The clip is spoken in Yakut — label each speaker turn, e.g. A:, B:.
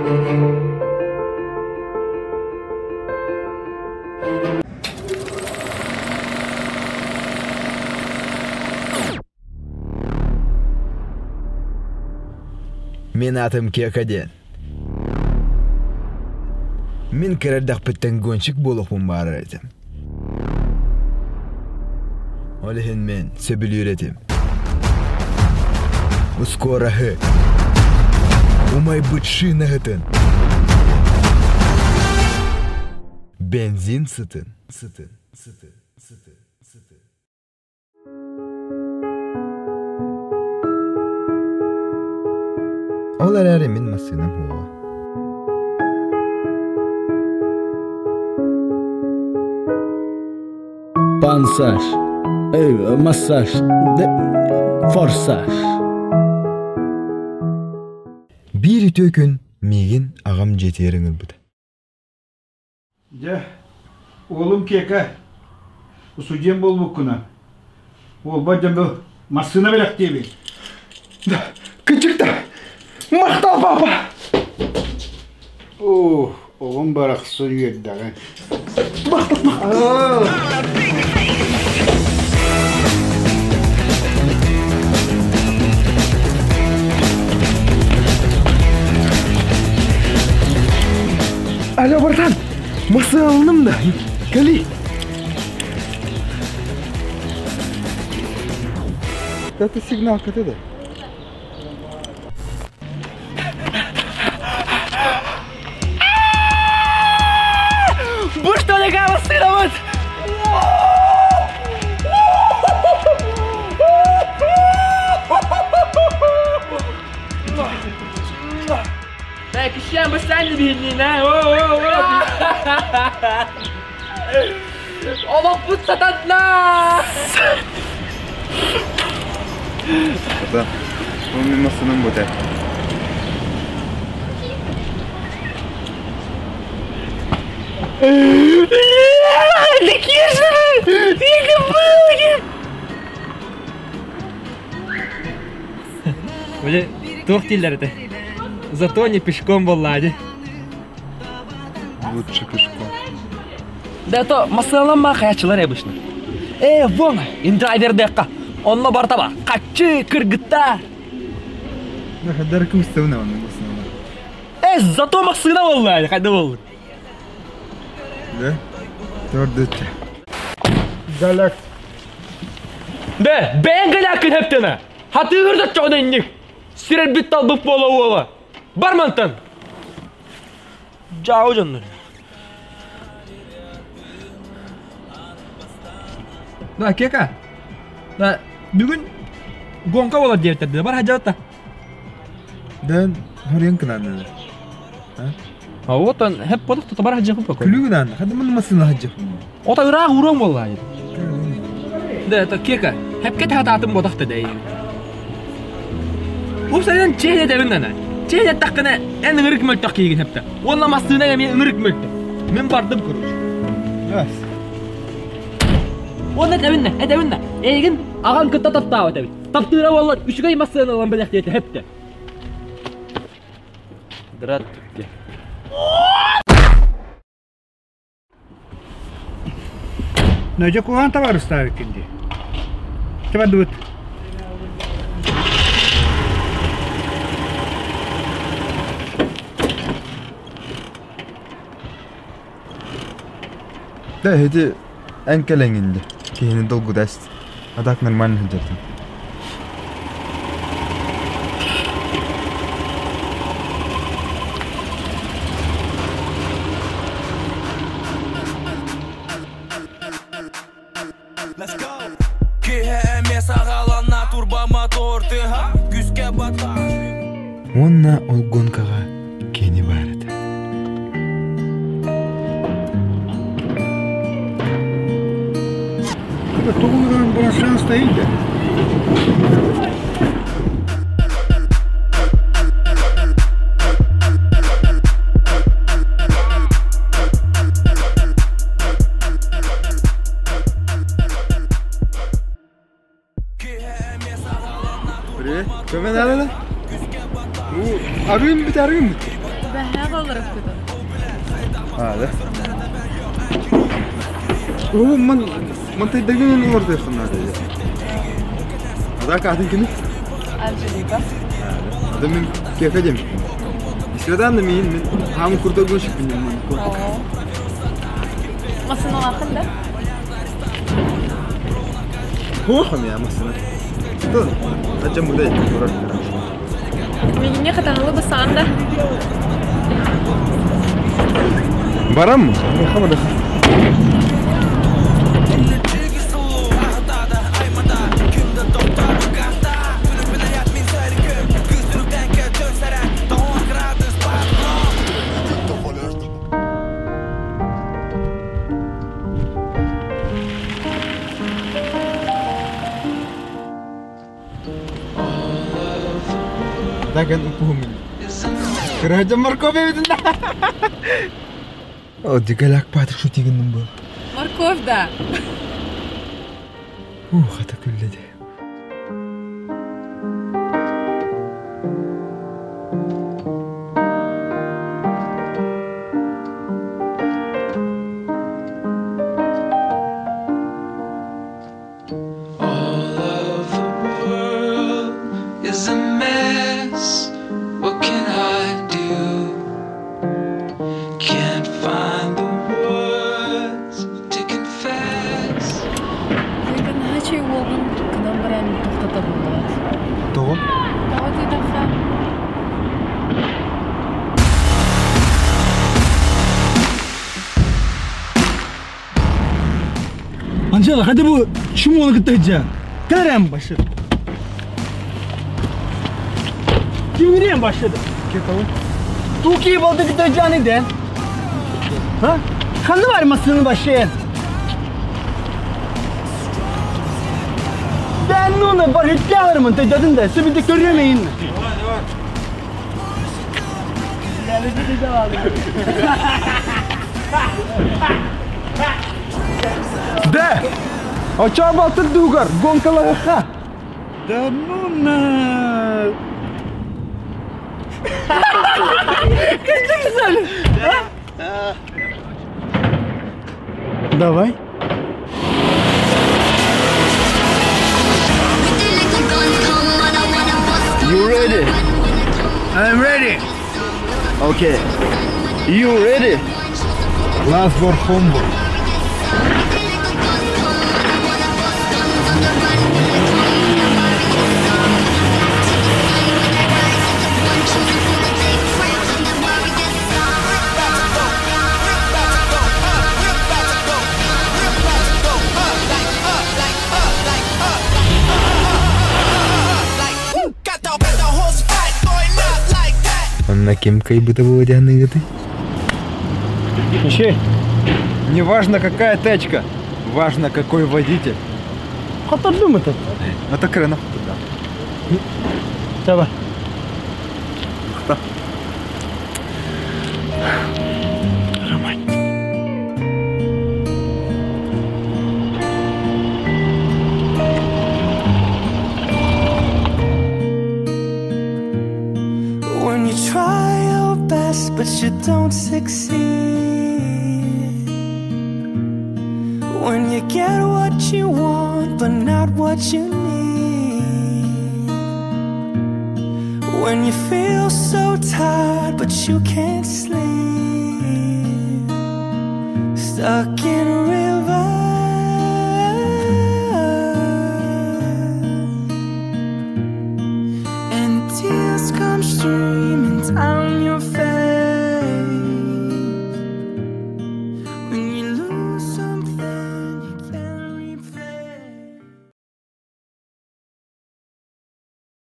A: Мин аатым Кека диэн. Мин кыра эрдэхпиттэн гонщик буолуохпун баҕарар этим. Ол иһин мин сөбүлүүр этим. Ускуораһы, умайбыт шинаһытын, бензин сытын, сытын, сытын, сытын, сытын. Ол эрээри мин массыынам суоҕа.
B: Пансаж, массаж, форсаж.
A: Биир үтүө күн миигин аҕам дьиэтигэр ыҥырбыта.
C: Дьэ, уолум Киэкэ, устудьуон буолбуккунан, уолбар дьон бу массыына бэлэхтиэбин.
D: Кычык да, махтал папа!
C: Оо, оҕом барахсан үөрдэҕин.
D: Махтал, махтал. Алло, братан, массыыналаным да, кэли. Это сигналка да?
E: Бу что такая массыынабыт? Кишиэн быстаан биһиннина. Олохпут сатанна!
A: Да, он мин массыынам бутэ.
E: Били туох дииллэр этэ? Зато не пешком буоллаа
A: Лучше пешком.
E: Да то масалама хаячылар обычно. Э, вон, индрайвердекка. Онно бартаба. Каччы, кыргыттар.
A: Даркы уставына онно массыына.
E: Э, зато массыына буолла, хайда буолла.
A: Да? Төрдөччө.
C: Галак.
E: Бе, бэйэн галякын хэптена. Хатыгыр да чоҕун инник. Сирэрбит талбыт буола уола. Бар мантан. Дьаабы дьоннор. Да, Кека. Да, бүгүн гонка болар диэбиттэр бар хадьалта.
A: Дэн хорен кынанны.
E: А вот он хеп бодох то бар хаджаху какой.
A: Күлү гынан, хады мын масына хаджаху.
E: Ота ыраах уруон болла. Да, это Кека. Хепке таатаатын бодох та дэй. Упсайдан чехне дебин нана. Чехне таққына эн ыңырык мөлтөх кийгин хепте. Онна массыына эми ыңырык мөлтөх. Мен бардым короче.
A: Яс.
E: Онна этэбиннэ, этэбиннэ. Эйигин аҕаҥ кытта таптаабат эбит. Таптыыра буоллар үчүгэй массыына ылан бэлэхтиэтэ хепте. Здравствуйте.
C: Нөдьө куһаҕан табаарыстаабыккын дии. Табардыбыт.
A: Да, эти эн кэлэҥинди. Киһини долгутаст. А так нормально сылдьартым. Уонна ол гонкаҕа кини баар этэ.
C: Тугун барашан стоит да?
A: Привет. Көмө надо? Арыым бит, арыым бит.
F: Бэһээ олоруккутун.
A: А, да? О, ман, мантайдагын олордуоххун наада. А так атын кими?
F: Анжелика.
A: Да мин кеха дем. Исведан мин мин хам курдогун шиппин мен.
F: Масыналаахын да?
A: Хохам я масына. То, ачам будай турар.
F: Мигине хатанылы басаан да.
A: Барам? Хамада. Таген упумин. Кыраja морковь видно. О, дигалак патр шутигин был.
F: Морковь да.
A: Ух, это күлледи.
G: All of the world is a mess. What can I do? Can't find the words to confess.
F: Зайка нахачай уолун кынан баран тоқтата болуат.
A: Того?
F: Тоҕо диэтэххэ,
B: Анжела, hadi bu şunu кытта Кэлэрэн başladı. Kim başladı? Туки болды кытта жаны ден. Ha? Kanı var masının başlayan. Ben onu var hükkâlarımın tecadın da sebide görüyemeyin.
D: Да! Оча балтыр дугар, гонкалаха.
C: Да ну на...
B: Давай.
D: You ready?
C: I'm ready.
D: Okay. You ready?
C: Last for homework.
A: Он на кем кайбыта было ты?
B: Ищи.
A: Не важно какая тачка, важно какой водитель.
B: Hatırladın mı?
A: Это крена.
B: Давай.
G: When you try your best, but you don't succeed. When you get what you want, but not what you need. When you feel so tired, but you can't sleep. Stuck in